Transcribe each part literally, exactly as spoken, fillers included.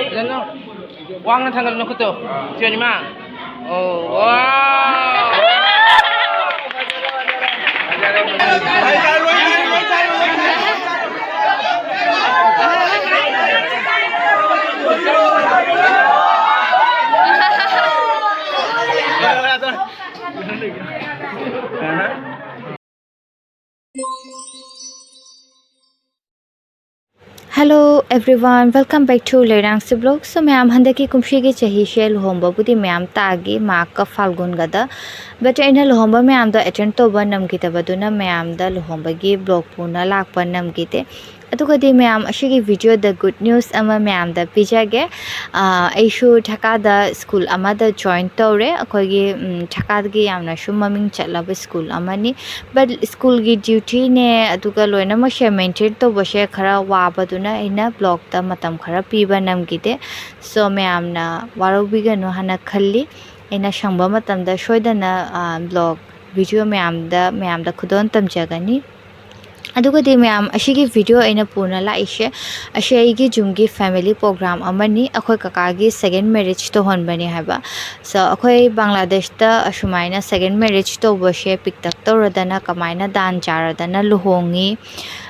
ꯐꯖꯅ ꯋꯥꯡꯅ ꯊꯥꯡꯒꯠꯂꯨ ꯅꯈꯨꯠꯇꯣ꯫ ꯁꯤꯅꯤꯃ꯫ ꯑꯣ, ꯋꯥ꯫ Hello everyone, welcome back to Leirangsi Vlog. So ꯃꯌꯥꯝ, ꯍꯟꯗꯛꯀꯤ ꯀꯨꯝꯁꯤꯒꯤ ꯆꯍꯤꯁꯦ ꯂꯨꯍꯣꯡꯕꯕꯨꯗꯤ ꯃꯌꯥꯝ ꯇꯥꯈꯤ, ꯃꯥꯒ ꯐꯥꯜꯒꯨꯟꯒꯗ꯫ But ꯑꯩꯅ ꯂꯨꯍꯣꯡꯕ ꯃꯌꯥꯝꯗꯣ attend ꯇꯧꯕ ꯅꯝꯈꯤꯗꯕꯗꯨꯅ ꯃꯌꯥꯝꯗ ꯂꯨꯍꯣꯡꯕꯒꯤ vlog ꯄꯨꯅ ꯂꯥꯛꯄ ꯅꯝꯈꯤꯗꯦ꯫ ꯑꯗꯨꯒꯗꯤ ꯃꯌꯥꯝ, ꯑꯁꯤꯒꯤ videoꯗ good news ꯑꯃ ꯃꯌꯥꯝꯗ ꯄꯤꯖꯒꯦ꯫ ꯑꯥ, ꯑꯩꯁꯨ ꯙꯥꯀꯥꯗ school ꯑꯃꯗ join ꯇꯧꯔꯦ꯫ ꯑꯩꯈꯣꯏꯒꯤ, ꯎꯝ, ꯙꯥꯀꯥꯒꯤ ꯌꯥꯝꯅꯁꯨ ꯃꯃꯤꯡ ꯆꯠꯂꯕ school ꯑꯃꯅꯤ꯫ But schoolꯒꯤ dutyꯅꯦ, ꯑꯗꯨꯒ ꯂꯣꯏꯅꯃꯛꯁꯦ maintain ꯇꯧꯕꯁꯦ ꯈꯔ ꯋꯥꯕꯗꯨꯅ ꯑꯩꯅ vlogꯇ ꯃꯇꯝ ꯈꯔ ꯄꯤꯕ ꯅꯝꯈꯤꯗꯦ꯫ So ꯃꯌꯥꯝꯅ ꯋꯥꯔꯧꯕꯤꯒꯅꯨ ꯍꯥꯏꯅ ꯈꯜꯂꯤ꯫ ꯑꯩꯅ ꯁꯪꯕ ꯃꯇꯝꯗ ꯁꯣꯏꯗꯅ, ꯑꯥ, vlog video ꯃꯌꯥꯝꯗ, ꯃꯌꯥꯝꯗ ꯈꯨꯗꯣꯜ ꯇꯝꯖꯒꯅꯤ꯫ ꯑꯗꯨꯒꯗꯤ ꯃꯌꯥꯝ, ꯑꯁꯤꯒꯤ video ꯑꯩꯅ ꯄꯨꯅ ꯂꯥꯛꯏꯁꯦ, ꯑꯁꯤ ꯑꯩꯒꯤ ꯌꯨꯝꯒꯤ family program ꯑꯃꯅꯤ꯫ ꯑꯩꯈꯣꯏ ꯀꯀꯥꯒꯤ second marriage ꯇꯧꯍꯟꯕꯅꯦ ꯍꯥꯏꯕ꯫ So ꯑꯩꯈꯣꯏ ꯕꯪꯒ꯭ꯂꯥꯗꯦꯁꯇ ꯑꯁꯨꯃꯥꯏꯅ second marriage ꯇꯧꯕꯁꯦ ꯄꯤꯛꯇꯛ ꯇꯧꯔꯗꯅ, ꯀꯃꯥꯏꯅ ꯗꯥꯟ ꯆꯥꯔꯗꯅ ꯂꯨꯍꯣꯡꯉꯤ꯫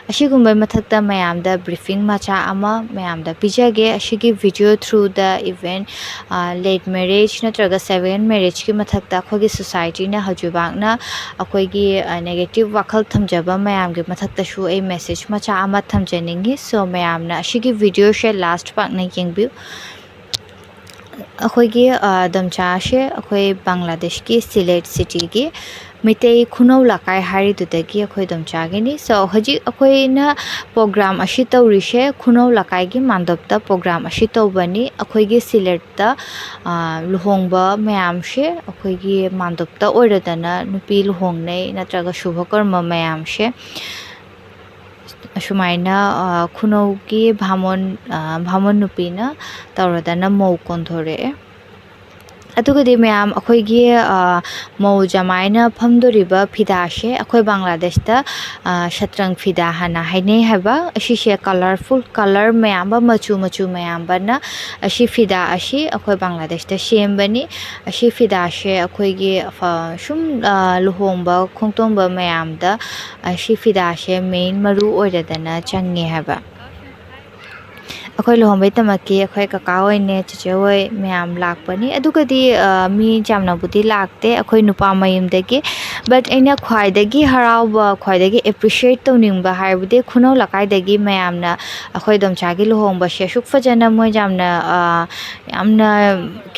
ꯑꯁꯤꯒꯨꯝꯕꯩ ꯃꯊꯛꯇ ꯃꯌꯥꯝꯗ briefing ꯃꯆꯥ ꯑꯃ ꯃꯌꯥꯝꯗ ꯄꯤꯖꯒꯦ꯫ ꯑꯁꯤꯒꯤ video throughꯗ even, ꯑꯥ, late marriage ꯅꯠꯇ꯭ꯔꯒ second marriageꯀꯤ ꯃꯊꯛꯇ ꯑꯩꯈꯣꯏꯒꯤ societyꯅ ꯍꯧꯖꯤꯛꯐꯥꯎꯅ ꯑꯩꯈꯣꯏꯒꯤ, ꯑ, negative ꯋꯥꯈꯜ ꯊꯝꯖꯕ ꯃꯌꯥꯝꯒꯤ ꯃꯊꯛꯇꯁꯨ ꯑꯩ message ꯃꯆꯥ ꯑꯃ ꯊꯝꯖꯅꯤꯡꯉꯤ꯫ So ꯃꯌꯥꯝꯅ ꯑꯁꯤꯒꯤ videoꯁꯦ last ꯐꯥꯎꯅ ꯌꯦꯡꯕꯤꯌꯨ꯫ ꯑꯩꯈꯣꯏꯒꯤ, ꯑ, ꯗꯣꯝꯆꯥꯁꯦ ꯑꯩꯈꯣꯏ ꯕꯪꯒ꯭ꯂꯥꯗꯦꯁꯀꯤ ꯁꯤꯂꯦꯠ cityꯒꯤ ꯃꯤꯇꯩ ꯈꯨꯅꯧ ꯂꯩꯀꯥꯏ ꯍꯥꯏꯔꯤꯗꯨꯗꯒꯤ ꯑꯩꯈꯣꯏ ꯗꯣꯝꯆꯥꯒꯤꯅꯤ꯫ So ꯍꯧꯖꯤꯛ ꯑꯩꯈꯣꯏꯅ program ꯑꯁꯤ ꯇꯧꯔꯤꯁꯦ ꯈꯨꯅꯧ ꯂꯩꯀꯥꯏꯒꯤ ꯃꯥꯟꯗꯣꯞꯇ program ꯑꯁꯤ ꯇꯧꯕꯅꯤ꯫ ꯑꯩꯈꯣꯏꯒꯤ ꯁꯤꯂꯦꯠꯇ, ꯑ, ꯂꯨꯍꯣꯡꯕ ꯃꯌꯥꯝꯁꯦ ꯑꯩꯈꯣꯏꯒꯤ ꯃꯥꯟꯗꯣꯞꯇ ꯑꯣꯏꯔꯗꯅ ꯅꯨꯄꯤ ꯂꯨꯍꯣꯡꯅꯩ, ꯅꯠꯇ꯭ꯔꯒ ꯁꯨꯚ ꯀꯔꯃ ꯃꯌꯥꯝꯁꯦ ꯑꯁꯨꯃꯥꯏꯅ, ꯑ, ꯈꯨꯅꯧꯒꯤ ꯚꯥꯃꯣꯟ, ꯑ, ꯚꯥꯃꯣꯟ ꯅꯨꯄꯤꯅ ꯇꯧꯔꯗꯅ ꯃꯧ ꯀꯣꯟꯊꯣꯔꯛꯑꯦ꯫ ꯑꯗꯨꯒꯗꯤ ꯃꯌꯥꯝ, ꯑꯩꯈꯣꯏꯒꯤ, ꯑ, ꯃꯧ ꯖꯃꯥꯏꯅ ꯐꯝꯗꯣꯔꯤꯕ ꯐꯤꯗꯥꯁꯦ ꯑꯩꯈꯣꯏ ꯕꯪꯒ꯭ꯂꯥꯗꯦꯁꯇ, ꯑ, ꯁꯇ꯭ꯔꯪ ꯐꯤꯗꯥ ꯍꯥꯏꯅ ꯍꯥꯏꯅꯩ ꯍꯥꯏꯕ꯫ ꯑꯁꯤꯁꯦ colourful colour ꯃꯌꯥꯝꯕ, ꯃꯆꯨ ꯃꯆꯨ ꯃꯌꯥꯝꯕꯅ ꯑꯁꯤ ꯐꯤꯗꯥ ꯑꯁꯤ ꯑꯩꯈꯣꯏ ꯕꯪꯒ꯭ꯂꯥꯗꯦꯁꯇ ꯁꯦꯝꯕꯅꯤ꯫ ꯑꯁꯤ ꯐꯤꯗꯥꯁꯦ ꯑꯩꯈꯣꯏꯒꯤ, ꯑ, ꯁꯨꯝ, ꯑ, ꯂꯨꯍꯣꯡꯕ ꯈꯣꯡꯗꯣꯡꯕ ꯃꯌꯥꯝꯗ ꯑꯁꯤ ꯐꯤꯗꯥꯁꯦ main ꯃꯔꯨ ꯑꯣꯏꯔꯗꯅ ꯆꯪꯉꯦ ꯍꯥꯏꯕ꯫ ꯑꯩꯈꯣꯏ ꯂꯨꯍꯣꯡꯕꯩꯗꯃꯛꯀꯤ ꯑꯩꯈꯣꯏ ꯀꯀꯥ ꯍꯣꯏꯅꯦ, ꯆꯦꯆꯦ ꯍꯣꯏ ꯃꯌꯥꯝ ꯂꯥꯛꯄꯅꯤ꯫ ꯑꯗꯨꯒꯗꯤ, ꯑ, ꯃꯤ ꯌꯥꯝꯅꯕꯨꯗꯤ ꯂꯥꯛꯇꯦ ꯑꯩꯈꯣꯏ ꯅꯨꯄꯥ ꯃꯌꯨꯝꯗꯒꯤ꯫ But ꯑꯩꯅ ꯈ꯭ꯋꯥꯏꯗꯒꯤ ꯍꯔꯥꯎꯕ, ꯈ꯭ꯋꯥꯏꯗꯒꯤ appreciate ꯇꯧꯅꯤꯡꯕ ꯍꯥꯏꯕꯗꯤ ꯈꯨꯅꯧ ꯂꯩꯀꯥꯏꯗꯒꯤ ꯃꯌꯥꯝꯅ ꯑꯩꯈꯣꯏ ꯏꯗꯣꯝꯆꯥꯒꯤ ꯂꯨꯍꯣꯡꯕꯁꯦ ꯑꯁꯨꯛ ꯐꯖꯅ ꯃꯣꯏ ꯌꯥꯝꯅ, ꯑ, ꯌꯥꯝꯅ,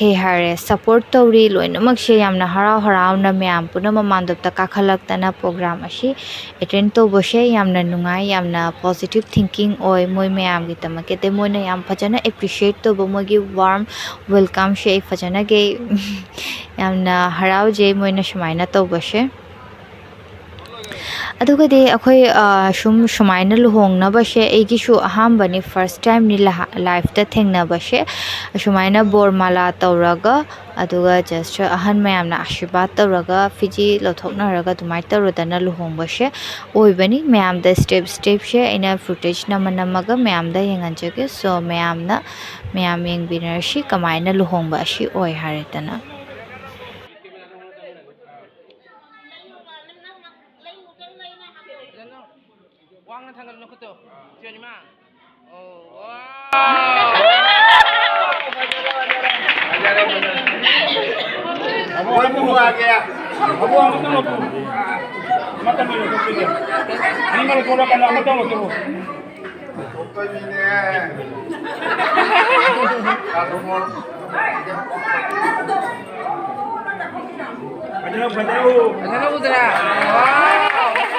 ꯀꯩ ꯍꯥꯏꯔꯦ, support ꯇꯧꯔꯤ꯫ ꯂꯣꯏꯅꯃꯛꯁꯦ ꯌꯥꯝꯅ ꯍꯔꯥꯎ ꯍꯔꯥꯎꯅ ꯃꯌꯥꯝ ꯄꯨꯝꯅꯃꯛ ꯃꯥꯟꯗꯣꯞꯇ ꯀꯥꯈꯠꯂꯛꯇꯅ program ꯑꯁꯤ attend ꯇꯧꯕꯁꯦ ꯌꯥꯝꯅ ꯅꯨꯡꯉꯥꯏ, ꯌꯥꯝꯅ positive thinking ꯑꯣꯏ ꯃꯣꯏ ꯃꯌꯥꯝꯒꯤꯗꯃꯛꯀꯤ꯫ ꯑꯗꯩ ꯃꯣꯏꯅ ꯌꯥꯝ ꯐꯖꯅ appreciate ꯇꯧꯕ, ꯃꯣꯏꯒꯤ warm welcomeꯁꯦ ꯑꯩ ꯐꯖꯅꯒꯩ ꯌꯥꯝꯅ ꯍꯔꯥꯎꯖꯩ ꯃꯣꯏꯅ ꯁꯨꯃꯥꯏꯅ ꯇꯧꯕꯁꯦ꯫ ꯑꯗꯨꯒꯗꯤ ꯑꯩꯈꯣꯏ, ꯑ, ꯁꯨꯝ ꯁꯨꯃꯥꯏꯅ ꯂꯨꯍꯣꯡꯅꯕꯁꯦ ꯑꯩꯒꯤꯁꯨ ꯑꯍꯥꯟꯕꯅꯤ, first timeꯅꯤ ꯂꯍ-, lifeꯇ ꯊꯦꯡꯅꯕꯁꯦ꯫ ꯑꯁꯨꯃꯥꯏꯅ ꯕꯣꯔ ꯃꯥꯂꯥ ꯇꯧꯔꯒ, ꯑꯗꯨꯒ just ꯑꯍꯟ ꯃꯌꯥꯝꯅ ꯑꯥꯁꯤꯔꯕꯥꯗ ꯇꯧꯔꯒ, ꯐꯤꯖꯤ ꯂꯧꯊꯣꯛꯅꯔꯒ ꯑꯗꯨꯃꯥꯏꯅ ꯇꯧꯔꯗꯅ ꯂꯨꯍꯣꯡꯕꯁꯦ ꯑꯣꯏꯕꯅꯤ꯫ ꯃꯌꯥꯝꯗ step stepꯁꯦ ꯑꯩꯅ footage ꯅꯝꯃ ꯅꯝꯃꯒ ꯃꯌꯥꯝꯗ ꯌꯦꯡꯍꯟꯖꯒꯦ꯫ So ꯃꯌꯥꯝꯅ, ꯃꯌꯥꯝ ꯌꯦꯡꯕꯤꯅꯔꯁꯤ ꯀꯃꯥꯏꯅ ꯂꯨꯍꯣꯡꯕ ꯑꯁꯤ ꯑꯣꯏ ꯍꯥꯏꯔꯗꯅ꯫ ꯋꯥꯡꯅ ꯊꯥꯡꯒꯠꯂꯨ ꯅꯈꯨꯠꯇꯣ꯫ ꯁꯤꯕꯅꯤ ꯃꯥ꯫ ꯑꯣ, ꯋꯥ꯫ ꯑꯕꯣꯛ, ꯑꯃꯨꯛ ꯂꯥꯛꯑꯒꯦ꯫ ꯑꯕꯣꯛ, ꯑꯃꯨꯛꯇꯪ ꯂꯧꯊꯣꯛꯎ꯫ ꯑꯃꯇꯪ ꯂꯧꯊꯣꯛꯄꯤꯒꯦ꯫ ꯑꯅꯤꯃꯛ ꯂꯧꯊꯣꯛꯂꯛꯀꯅꯨ, ꯑꯃꯇꯪ ꯂꯧꯊꯣꯛꯎ꯫ ꯂꯧꯊꯣꯛꯇꯣꯏꯅꯤꯅꯦ꯫ ꯐꯖꯅ, ꯐꯖꯅ ꯎ꯫ ꯐꯖꯅ ꯎꯗ꯭ꯔꯥ? ꯋꯥꯎ!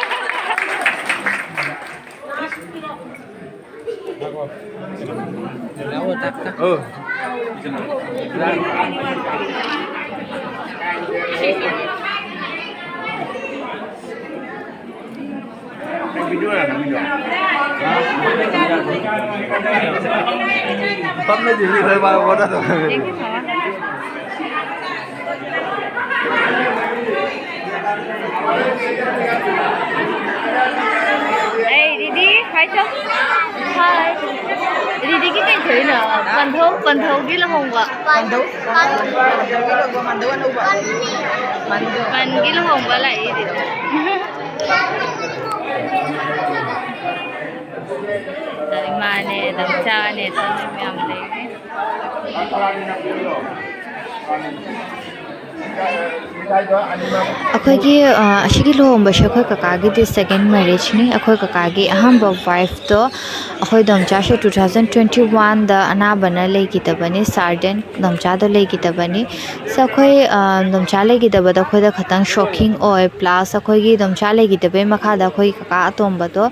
ꯑꯩ ꯔꯤꯗꯤ, ꯍꯥꯏ ꯇꯧ꯫ ꯍꯥꯏ꯫ ꯔꯤꯗꯤꯒꯤ ꯀꯩ ꯊꯣꯛꯏꯅꯣ? ꯄꯟꯊꯧ, ꯄꯟꯊꯧꯒꯤ ꯂꯨꯍꯣꯡꯕ꯫ ꯄꯟꯊꯧ? ꯄꯟꯊꯧ ꯑꯅꯧꯕ꯫ ꯄꯟꯊꯧ꯫ ꯄꯟꯒꯤ ꯂꯨꯍꯣꯡꯕ ꯂꯥꯛꯏ ꯔꯤꯗꯤ꯫ ꯏꯃꯥꯅꯦ, ꯗꯝꯆꯥꯅꯦ, ꯇꯧꯔꯤ ꯃꯌꯥꯝ ꯂꯩꯔꯤ꯫ ꯑꯩꯈꯣꯏꯒꯤ, ꯑ, ꯑꯁꯤꯒꯤ ꯂꯨꯍꯣꯡꯕꯁꯦ ꯑꯩꯈꯣꯏ ꯀꯀꯥꯒꯤꯗꯤ second marriageꯅꯤ꯫ ꯑꯩꯈꯣꯏ ꯀꯀꯥꯒꯤ ꯑꯍꯥꯟꯕ wifeꯇꯣ ꯑꯩꯈꯣꯏ ꯗꯣꯝꯆꯥꯁꯦ two thousand twenty oneꯗ ꯑꯅꯥꯕꯅ ꯂꯩꯈꯤꯗꯕꯅꯤ, ꯁꯥꯔ ꯗꯦꯟ ꯗꯣꯝꯆꯥꯗꯣ ꯂꯩꯈꯤꯗꯕꯅꯤ꯫ So ꯑꯩꯈꯣꯏ, ꯑ, ꯗꯣꯝꯆꯥ ꯂꯩꯈꯤꯗꯕꯗꯣ ꯑꯩꯈꯣꯏꯗ ꯈꯇꯪ shocking ꯑꯣꯏ, plus ꯑꯩꯈꯣꯏꯒꯤ ꯗꯣꯝꯆꯥ ꯂꯩꯈꯤꯗꯕꯩ ꯃꯈꯥꯗ ꯑꯩꯈꯣꯏꯒꯤ ꯀꯀꯥ ꯑꯇꯣꯝꯕꯗꯣ,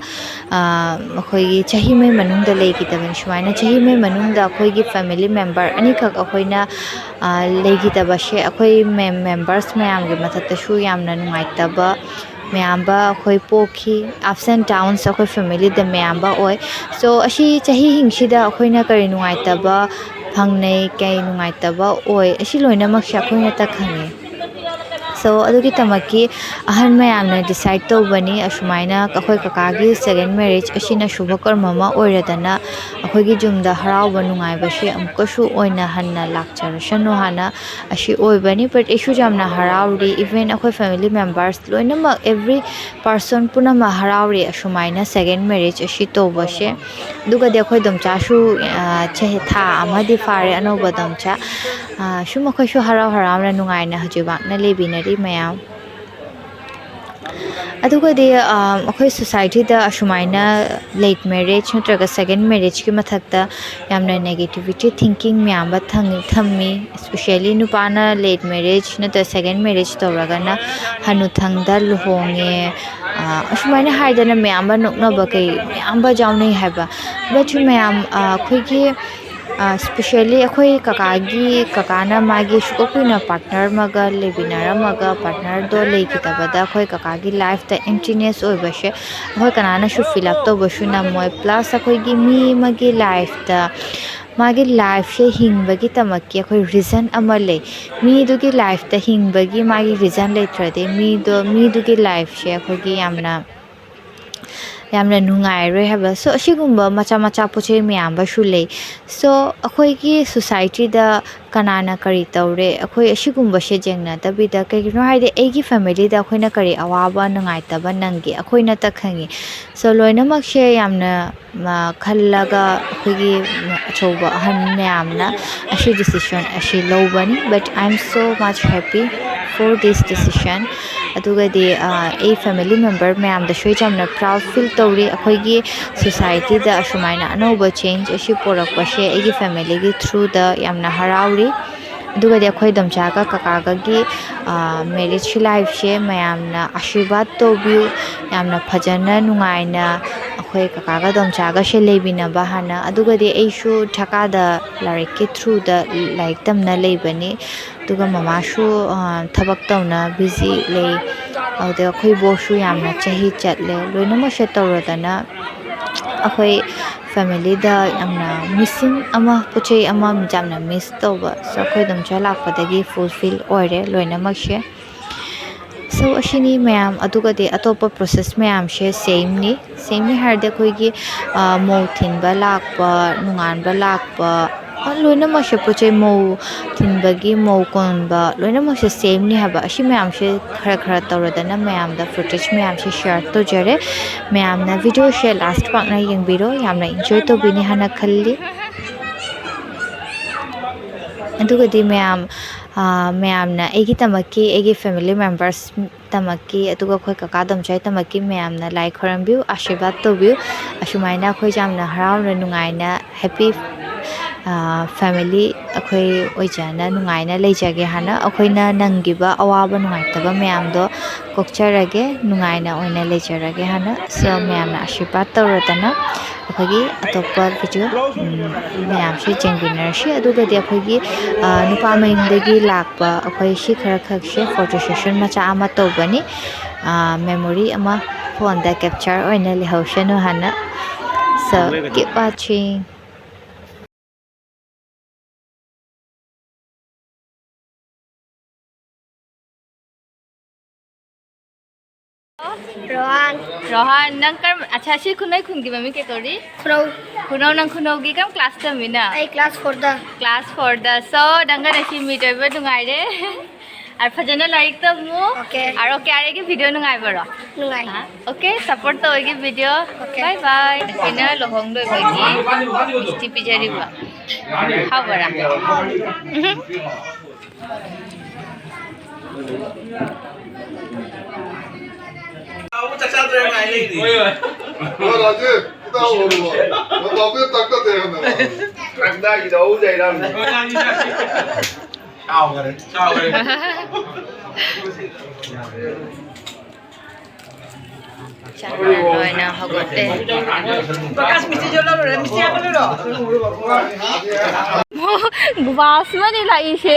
ꯑ, ꯑꯩꯈꯣꯏꯒꯤ ꯆꯍꯤ ꯑꯃꯒꯤ ꯃꯅꯨꯡꯗ ꯂꯩꯈꯤꯗꯕꯅꯤ꯫ ꯁꯨꯃꯥꯏꯅ ꯆꯍꯤ ꯑꯃꯒꯤ ꯃꯅꯨꯡꯗ ꯑꯩꯈꯣꯏꯒꯤ family member ꯑꯅꯤꯈꯛ ꯑꯩꯈꯣꯏꯅ, ꯑ, ꯂꯩꯈꯤꯗꯕꯁꯦ ꯑꯩꯈꯣꯏ mem-, members ꯃꯌꯥꯝꯒꯤ ꯃꯊꯛꯇꯁꯨ ꯌꯥꯝꯅ ꯅꯨꯡꯉꯥꯏꯇꯕ ꯃꯌꯥꯝꯕ ꯑꯩꯈꯣꯏ ꯄꯣꯛꯈꯤ꯫ Ups and downs ꯑꯩꯈꯣꯏ familyꯗ ꯃꯌꯥꯝꯕ ꯑꯣꯏ꯫ So ꯑꯁꯤ ꯆꯍꯤꯁꯤꯡꯁꯤꯗ ꯑꯩꯈꯣꯏꯅ ꯀꯔꯤ ꯅꯨꯡꯉꯥꯏꯇꯕ ꯐꯪꯅꯩ, ꯀꯔꯤ ꯅꯨꯡꯉꯥꯏꯇꯕ ꯑꯣꯏ, ꯑꯁꯤ ꯂꯣꯏꯅꯃꯛꯁꯦ ꯑꯩꯈꯣꯏꯅꯇ ꯈꯪꯉꯤ꯫ So ꯑꯗꯨꯒꯤꯗꯃꯛꯀꯤ ꯑꯍꯟ ꯃꯌꯥꯝꯅ decide ꯇꯧꯕꯅꯤ, ꯑꯁꯨꯃꯥꯏꯅ ꯑꯩꯈꯣꯏ ꯀꯀꯥꯒꯤ second marriage ꯑꯁꯤꯅ ꯁꯨꯚ ꯀꯔꯃ ꯑꯃ ꯑꯣꯏꯔꯗꯅ ꯑꯩꯈꯣꯏꯒꯤ ꯌꯨꯝꯗ ꯍꯔꯥꯎꯕ ꯅꯨꯡꯉꯥꯏꯕꯁꯦ ꯑꯃꯨꯛꯀꯁꯨ ꯑꯣꯏꯅ ꯍꯟꯅ ꯂꯥꯛꯆꯔꯁꯅꯨ ꯍꯥꯏꯅ ꯑꯁꯤ ꯑꯣꯏꯕꯅꯤ꯫ But ꯑꯩꯁꯨ ꯌꯥꯝꯅ ꯍꯔꯥꯎꯔꯤ, even ꯑꯩꯈꯣꯏ family members ꯂꯣꯏꯅꯃꯛ, every person ꯄꯨꯝꯅꯃꯛ ꯍꯔꯥꯎꯔꯤ ꯑꯁꯨꯃꯥꯏꯅ second marriage ꯑꯁꯤ ꯇꯧꯕꯁꯦ꯫ ꯑꯗꯨꯒꯗꯤ ꯑꯩꯈꯣꯏ ꯗꯣꯝꯆꯥꯁꯨ, ꯑ, ꯆꯍꯤ, ꯊꯥ ꯑꯃꯗꯤ ꯐꯥꯔꯦ ꯑꯅꯧꯕ ꯗꯣꯝꯆꯥ꯫ ꯑ, ꯁꯨꯝ ꯑꯩꯈꯣꯏꯁꯨ ꯍꯔꯥꯎ ꯍꯔꯥꯎꯅ ꯅꯨꯡꯉꯥꯏꯅ ꯍꯧꯖꯤꯛ ꯋꯥꯛꯅ ꯂꯩꯕꯤꯅꯔꯤ ꯃꯌꯥꯝ꯫ ꯑꯗꯨꯒꯗꯤ, ꯑ, ꯑꯩꯈꯣꯏ societyꯗ ꯑꯁꯨꯃꯥꯏꯅ late marriage ꯅꯠꯇ꯭ꯔꯒ second marriageꯀꯤ ꯃꯊꯛꯇ ꯌꯥꯝꯅ negativity thinking ꯃꯌꯥꯝ ꯑꯃ ꯊꯝ-, ꯊꯝꯃꯤ꯫ Especially ꯅꯨꯄꯥꯅ late marriage ꯅꯠꯇ꯭ꯔꯒ second marriage ꯇꯧꯔꯒꯅ ꯍꯅꯨꯊꯪꯗ ꯂꯨꯍꯣꯡꯉꯦ, ꯑ, ꯑꯁꯨꯃꯥꯏꯅ ꯍꯥꯏꯗꯅ ꯃꯌꯥꯝ ꯑꯃ ꯅꯣꯛꯅꯕ ꯀꯩ ꯃꯌꯥꯝ ꯑꯃ ꯌꯥꯎꯅꯩ ꯍꯥꯏꯕ꯫ But ꯁꯤ ꯃꯌꯥꯝ, ꯑ, ꯑꯩꯈꯣꯏꯒꯤ, ꯑ, especially ꯑꯩꯈꯣꯏ ꯀꯀꯥꯒꯤ, ꯀꯀꯥꯅ ꯃꯥꯒꯤ ꯁꯨꯀ ꯀꯨꯏꯅ partner ꯑꯃꯒ ꯂꯩꯃꯤꯟꯅꯔꯝꯃꯒ partnerꯗꯣ ꯂꯩꯈꯤꯗꯕꯗ ꯑꯩꯈꯣꯏ ꯀꯀꯥꯒꯤ lifeꯇ emptiness ꯑꯣꯏꯕꯁꯦ ꯑꯩꯈꯣꯏ ꯀꯅꯥꯅꯁꯨ fill up ꯇꯧꯕꯁꯨ ꯉꯝꯃꯣꯏ꯫ Plus ꯑꯩꯈꯣꯏꯒꯤ ꯃꯤ ꯑꯃꯒꯤ lifeꯇ ꯃꯥꯒꯤ ꯂꯥꯏꯐꯁꯦ ꯍꯤꯡꯕꯒꯤꯗꯃꯛꯀꯤ ꯑꯩꯈꯣꯏ ꯔꯤꯖꯟ ꯑꯃ ꯂꯩ꯫ ꯃꯤꯗꯨꯒꯤ ꯂꯥꯏꯐꯇ ꯍꯤꯡꯕꯒꯤ ꯃꯥꯒꯤ ꯔꯤꯖꯟ ꯂꯩꯇ꯭ꯔꯗꯤ ꯃꯤꯗꯣ, ꯃꯤꯗꯨꯒꯤ ꯂꯥꯏꯐꯁꯦ ꯑꯩꯈꯣꯏꯒꯤ ꯌꯥꯝꯅ, ꯌꯥꯝꯅ ꯅꯨꯡꯉꯥꯏꯔꯣꯏ ꯍꯥꯏꯕ꯫ So, ꯑꯁꯤꯒꯨꯝꯕ ꯃꯆꯥ ꯃꯆꯥ ꯄꯣꯠ ꯆꯩ ꯃꯌꯥꯝ ꯑꯃꯁꯨ ꯂꯩ꯫ So, ꯑꯩꯈꯣꯏꯒꯤ ꯁꯣꯁꯥꯏꯇꯤꯗ ꯀꯅꯥꯅ ꯀꯔꯤ ꯇꯧꯔꯦ, ꯑꯩꯈꯣꯏ ꯑꯁꯤꯒꯨꯝꯕꯁꯦ ꯌꯦꯡꯅꯗꯕꯤꯗ, ꯀꯩꯒꯤꯅꯣ ꯍꯥꯏꯗꯤ ꯑꯩꯒꯤ ꯐꯦꯃꯤꯂꯤꯗ ꯑꯩꯈꯣꯏꯅ ꯀꯔꯤ ꯑꯋꯥꯕ ꯅꯨꯡꯉꯥꯏꯇꯕ ꯅꯪꯒꯦ ꯑꯩꯈꯣꯏꯅꯇ ꯈꯪꯉꯤ꯫ So, ꯂꯣꯏꯅꯃꯛꯁꯦ ꯌꯥꯝꯅ, ꯃ, ꯈꯜꯂꯒ ꯑꯩꯈꯣꯏꯒꯤ ꯑꯆꯧꯕ ꯑꯍꯟ ꯃꯌꯥꯝꯅ ꯑꯁꯤ ꯗꯤꯁꯤꯁꯟ ꯑꯁꯤ ꯂꯧꯕꯅꯤ꯫ But I am so much happy for this decision꯫ ꯑꯗꯨꯒꯗꯤ, ꯑ, ꯑꯩ ꯐꯦꯃꯤꯂꯤ ꯃꯦꯝꯕꯔ ꯃꯌꯥꯝꯗꯁꯨ ꯑꯩ ꯌꯥꯝꯅ ꯄ꯭ꯔꯥꯎꯗ ꯐꯤꯜ ꯇꯧꯔꯤ꯫ ꯑꯩꯈꯣꯏꯒꯤ ꯁꯣꯁꯥꯏꯇꯤꯗ ꯑꯁꯨꯃꯥꯏꯅ ꯑꯅꯧꯕ ꯆꯦꯟꯖ ꯑꯁꯤ ꯄꯨꯔꯛꯄꯁꯦ ꯑꯩꯒꯤ ꯐꯦꯃꯤꯂꯤꯒꯤ ꯊ꯭ꯔꯨꯗ ꯌꯥꯝꯅ ꯍꯔꯥꯎꯔꯤ꯫ ꯑꯗꯨꯒꯗꯤ ꯑꯩꯈꯣꯏ ꯏꯗꯣꯝꯆꯥꯒ ꯀꯀꯥꯒꯒꯤ, ꯑ, ꯃꯦꯔꯤꯖ ꯂꯥꯏꯐꯁꯦ ꯃꯌꯥꯝꯅ ꯑꯥꯁꯤꯔꯕꯥꯗ ꯇꯧꯕꯤꯌꯨ꯫ ꯌꯥꯝꯅ ꯐꯖꯅ ꯅꯨꯡꯉꯥꯏꯅ ꯑꯩꯈꯣꯏ ꯀꯀꯥꯒ ꯏꯗꯣꯝꯆꯥꯒꯁꯦ ꯂꯩꯃꯤꯟꯅꯕ ꯍꯥꯟꯅ꯫ ꯑꯗꯨꯒꯗꯤ ꯑꯩꯁꯨ ꯙꯀꯥꯗ ꯂꯥꯏꯔꯤꯛꯀꯤ ꯊ꯭ꯔꯨꯗ ꯂꯥꯏꯔꯤꯛ ꯇꯝꯅ ꯂꯩꯕꯅꯤ꯫ ꯑꯗꯨꯒ ꯃꯃꯥꯁꯨ, ꯑ, ꯊꯕꯛ ꯇꯧꯅ ꯕꯤꯖꯤ ꯂꯩ꯫ ꯑꯗꯨꯗ ꯑꯩꯈꯣꯏ ꯕꯣꯁꯁꯨ ꯌꯥꯝꯅ ꯆꯍꯤ ꯆꯠꯂꯦ꯫ ꯂꯣꯏꯅꯃꯛꯁꯦ ꯇꯧꯔꯗꯅ ꯑꯩꯈꯣꯏ ꯐꯦꯃꯤꯂꯤꯗ ꯌꯥꯝꯅ ꯃꯤꯁꯤꯡ ꯑꯃ, ꯄꯣꯠ ꯆꯩ ꯑꯃ ꯌꯥꯝꯅ ꯃꯤꯁ ꯇꯧꯕ꯫ So, ꯑꯩꯈꯣꯏ ꯏꯗꯣꯝꯆꯥ ꯂꯥꯛꯄꯗꯒꯤ ꯐꯨꯜꯐꯤꯜ ꯑꯣꯏꯔꯦ ꯂꯣꯏꯅꯃꯛꯁꯦ꯫ So, ꯑꯁꯤꯅꯤ ꯃꯌꯥꯝ꯫ ꯑꯗꯨꯒꯗꯤ ꯑꯇꯣꯞꯄ ꯄ꯭ꯔꯣꯁꯦꯁ ꯃꯌꯥꯝꯁꯦ ꯁꯦꯝꯅꯤ꯫ ꯁꯦꯝꯅꯤ ꯍꯥꯏꯔꯗꯤ ꯑꯩꯈꯣꯏꯒꯤ, ꯑ, ꯃꯧ ꯊꯤꯟꯕ ꯂꯥꯛꯄ, ꯅꯣꯡꯉꯥꯟꯕ ꯂꯥꯛꯄ, ꯑ, ꯂꯣꯏꯅꯃꯛꯁꯦ ꯄꯣꯠ ꯆꯩ, ꯃꯧ ꯊꯤꯟꯕꯒꯤ, ꯃꯧ ꯀꯣꯟꯕ, ꯂꯣꯏꯅꯃꯛꯁꯦ ꯁꯦꯝꯅꯤ ꯍꯥꯏꯕ꯫ ꯑꯁꯤ ꯃꯌꯥꯝꯁꯦ ꯈꯔ ꯈꯔ ꯇꯧꯔꯗꯅ ꯃꯌꯥꯝꯗ ꯐꯨꯇꯦꯖ ꯃꯌꯥꯝꯁꯦ ꯁꯤꯌꯔ ꯇꯧꯖꯔꯦ꯫ ꯃꯌꯥꯝꯅ ꯚꯤꯗꯤꯑꯣꯁꯦ ꯂꯥꯁ ꯐꯥꯎꯅ ꯌꯦꯡꯕꯤꯔꯣ, ꯌꯥꯝꯅ ꯏꯟꯖꯣꯏ ꯇꯧꯕꯤꯅꯤ ꯍꯥꯏꯅ ꯈꯜꯂꯤ꯫ ꯑꯗꯨꯒꯗꯤ ꯃꯌꯥꯝ, ꯑ, ꯃꯌꯥꯝꯅ ꯑꯩꯒꯤꯗꯃꯛꯀꯤ, ꯑꯩꯒꯤ ꯐꯦꯃꯤꯂꯤ ꯃꯦꯝꯕꯔꯁ ꯇꯃꯛꯀꯤ, ꯑꯗꯨꯒ ꯑꯩꯈꯣꯏ ꯀꯀꯥ ꯏꯗꯣꯝꯆꯥꯒꯤꯗꯃꯛꯀꯤ ꯃꯌꯥꯝꯅ ꯂꯥꯏ ꯈꯣꯏꯔꯝꯕꯤꯌꯨ, ꯑꯥꯁꯤꯔꯕꯥꯗ ꯇꯧꯕꯤꯌꯨ꯫ ꯑꯁꯨꯃꯥꯏꯅ ꯑꯩꯈꯣꯏꯁꯦ ꯌꯥꯝꯅ ꯍꯔꯥꯎꯅ, ꯅꯨꯡꯉꯥꯏꯅ, ꯍꯦꯄꯤ, ꯑ, ꯐꯦꯃꯤꯂꯤ ꯑꯩꯈꯣꯏ ꯑꯣꯏꯖꯅ ꯅꯨꯡꯉꯥꯏꯅ ꯂꯩꯖꯒꯦ ꯍꯥꯏꯅ, ꯑꯩꯈꯣꯏꯅ ꯅꯪꯈꯤꯕ ꯑꯋꯥꯕ ꯅꯨꯡꯉꯥꯏꯇꯕ ꯃꯌꯥꯝꯗꯣ ꯀꯣꯛꯆꯔꯒꯦ, ꯅꯨꯡꯉꯥꯏꯅ ꯑꯣꯏꯅ ꯂꯩꯖꯔꯒꯦ ꯍꯥꯏꯅ꯫ So, ꯃꯌꯥꯝꯅ ꯑꯥꯁꯤꯔꯕꯥꯗ ꯇꯧꯔꯗꯅ ꯑꯩꯈꯣꯏꯒꯤ ꯑꯇꯣꯞꯄ ꯚꯤꯗꯤꯑꯣ, ꯎꯝ, ꯃꯌꯥꯝꯁꯦ ꯌꯦꯡꯃꯤꯟꯅꯔꯁꯤ꯫ ꯑꯗꯨꯒꯗꯤ ꯑꯩꯈꯣꯏꯒꯤ, ꯑ, ꯅꯨꯄꯥ ꯃꯌꯨꯝꯗꯒꯤ ꯂꯥꯛꯄ ꯑꯩꯈꯣꯏ ꯁꯤ ꯈꯔ ꯈꯛꯁꯦ ꯐꯣꯇꯣ ꯁꯦꯁꯟ ꯃꯆꯥ ꯑꯃ ꯇꯧꯕꯅꯤ꯫ ꯑ, ꯃꯦꯃꯣꯔꯤ ꯑꯃ ꯐꯣꯟꯗ ꯀꯦꯞꯆꯔ ꯑꯣꯏꯅ ꯂꯩꯍꯧꯁꯅꯨ ꯍꯥꯏꯅ꯫ So, keep watching꯫ ꯔꯣꯍꯥꯟ, ꯅꯪ ꯀꯔꯝ, ꯑꯠꯁꯥ, ꯁꯤ ꯈꯨꯅꯣꯏ ꯈꯨꯟꯒꯤ ꯃꯃꯤꯡ ꯀꯩ ꯀꯧꯔꯤ? ꯈꯨꯅꯧ꯫ ꯈꯨꯅꯧ, ꯅꯪ ꯈꯨꯅꯧꯒꯤ ꯀꯔꯝ ꯀ꯭ꯂꯥꯁ ꯇꯝꯃꯤꯅ? ꯑꯩ ꯀ꯭ꯂꯥꯁ ꯐꯣꯔꯗ꯫ ꯀ꯭ꯂꯥꯁ ꯐꯣꯔꯗ꯫ So, ꯅꯪꯒ ꯉꯁꯤ ꯃꯤꯠ ꯑꯣꯏꯕ ꯅꯨꯡꯉꯥꯏꯔꯦ꯫ ꯑ, ꯐꯖꯅ ꯂꯥꯏꯔꯤꯛ ꯇꯝꯃꯨ꯫ ꯑꯣꯀꯦ꯫ ꯑꯔꯣ, ꯀꯌꯥꯔꯦꯒꯤ ꯚꯤꯗꯤꯑꯣ ꯅꯨꯡꯉꯥꯏꯕꯔꯣ? ꯅꯨꯡꯉꯥꯏ꯫ ꯑ, ꯑꯣꯀꯦ, ꯁꯞꯄꯣꯔꯠ ꯇꯧ ꯑꯩꯒꯤ ꯚꯤꯗꯤꯑꯣ꯫ ꯑꯣꯀꯦ꯫ ꯕꯥꯏ ꯕꯥꯏ꯫ ꯑꯩꯈꯣꯏꯅ ꯂꯨꯍꯣꯡ ꯂꯣꯏꯕꯒꯤ ꯁꯤ ꯄꯤꯖꯔꯤꯕ꯫ ꯍꯥꯎꯕꯔꯥ? ꯎꯝ꯫ ꯆꯥꯛ ꯆꯥꯗ꯭ꯔꯦ ꯉꯥꯏ ꯂꯩꯔꯤ꯫ ꯍꯣꯏ, ꯍꯣꯏ꯫ ꯍꯣꯏ, ꯔꯥꯖꯤꯞ, ꯈꯤꯇꯪ ꯍꯧꯔꯣ꯫ ꯃꯇꯝꯗꯨꯗ ꯇꯛꯀꯗꯣꯏꯔꯣ ꯅꯪ? ꯇꯛꯊꯈꯤꯗꯧ ꯂꯩꯔꯝꯃꯦ꯫ ꯁꯥꯎꯈꯔꯦ, ꯁꯥꯎꯈꯔꯦ꯫ ꯆꯥꯛ ꯂꯣꯏꯅ ꯍꯧꯒꯠꯂꯦ꯫ ꯄ꯭ꯔꯀꯥꯁ, ꯃꯤꯁꯤ ꯌꯣꯜꯂꯔꯣꯏꯔꯦ, ꯃꯤꯁꯤ ꯍꯥꯞꯄꯜꯂꯨꯔꯣ? ꯒꯨꯕꯥꯁꯃꯅꯤ ꯂꯥꯛꯏꯁꯦ꯫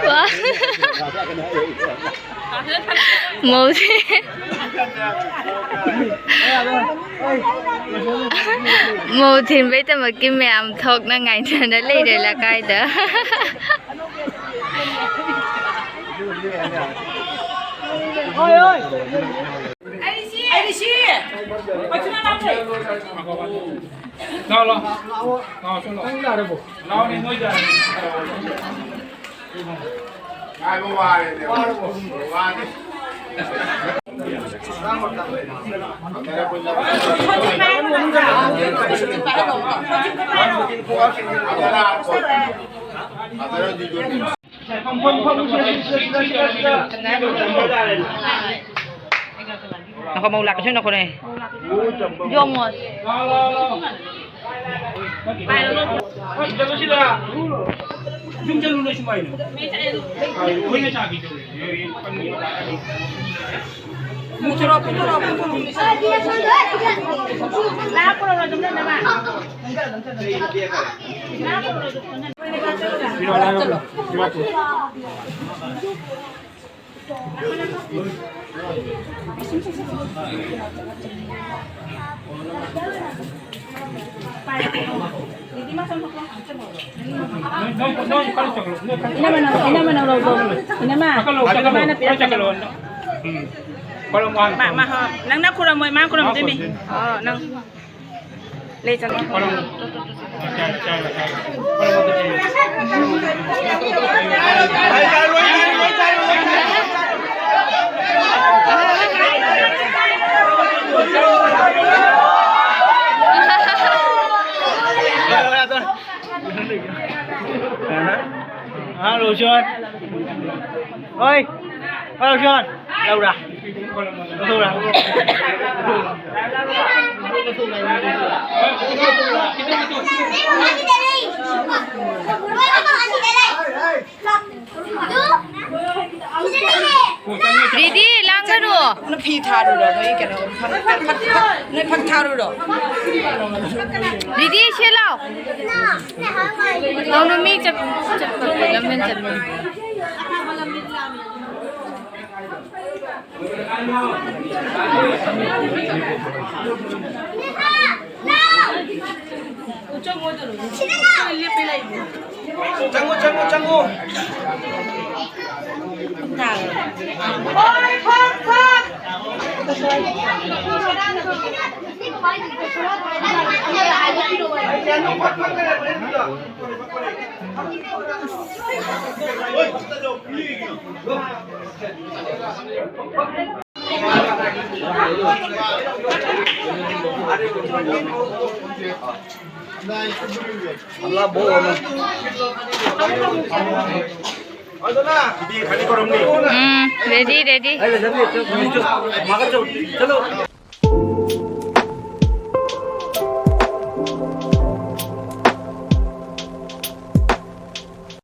ꯋꯥ꯫ ꯃꯧꯁꯦ꯫ ꯃꯧ ꯊꯤꯟꯕꯩꯗꯃꯛꯀꯤ ꯃꯌꯥꯝ ꯊꯣꯛꯅ ꯉꯥꯏꯅꯅ ꯂꯩꯔꯦ ꯂꯩꯀꯥꯏꯗ꯫ ꯂꯥꯛꯑꯣ, ꯂꯥꯛꯑꯣ꯫ ꯂꯥꯛꯑꯣ, ꯁꯣꯝ ꯂꯥꯛꯑꯣ꯫ ꯂꯥꯛꯑꯣꯅꯦ, ꯅꯣꯏꯗ꯫ ꯉꯥꯏꯕ ꯋꯥꯔꯦꯅꯦ꯫ ꯋꯥꯔꯦ꯫ ꯅꯈꯣ ꯃꯧ ꯂꯥꯛꯀꯦꯁꯨ ꯅꯈꯣꯅꯦ꯫ ꯌꯣꯝꯃꯣ꯫ ꯌꯨꯝ ꯆꯠꯂꯨ ꯅꯣꯏ ꯁꯨꯃꯥꯏꯅ꯫ ꯏꯅꯝꯃ ꯅꯪ, ꯏꯅꯝꯃ ꯅꯪ ꯂꯧꯗꯧ꯫ ꯏꯅꯝꯃ, ꯏꯃꯥꯅ ꯄꯤꯔꯛꯀꯅꯤ꯫ ꯃꯥ, ꯃꯥ, ꯍꯣ, ꯅꯪꯅ ꯈꯨꯔꯝꯃꯣꯏ, ꯃꯥ ꯈꯨꯔꯝꯗꯣꯏꯅꯤ꯫ ꯑꯣ, ꯅꯪ꯫ ꯂꯩ ꯆꯠꯂꯣ꯫ ꯍꯜꯂꯣ, ꯁꯣꯟ꯫ ꯍꯣꯏ꯫ ꯍꯜꯂꯣ, ꯁꯣꯟ꯫ ꯂꯧꯔꯥ? ꯂꯧꯊꯣꯛꯎꯔꯥ? ꯔꯤꯗꯤ, ꯂꯥꯡꯒꯅꯨ꯫ ꯅꯪ ꯐꯤ ꯊꯥꯔꯨꯔꯣ, ꯅꯣꯏ ꯀꯩꯅꯣ, ꯐꯛ, ꯐꯛ, ꯐꯛ, ꯅꯣꯏ ꯐꯛ ꯊꯥꯔꯨꯔꯣ꯫ ꯔꯤꯗꯤ, ꯁꯤ ꯂꯥꯎ꯫ ꯇꯧꯅꯨ, ꯃꯤ ꯆꯠ-, ꯆꯠꯄ, ꯂꯝꯖꯦꯟ ꯆꯠꯄ꯫ ꯆꯪꯉꯨ, ꯆꯪꯉꯨ, ꯆꯪꯉꯨ꯫ ꯎꯝ, ready, ready.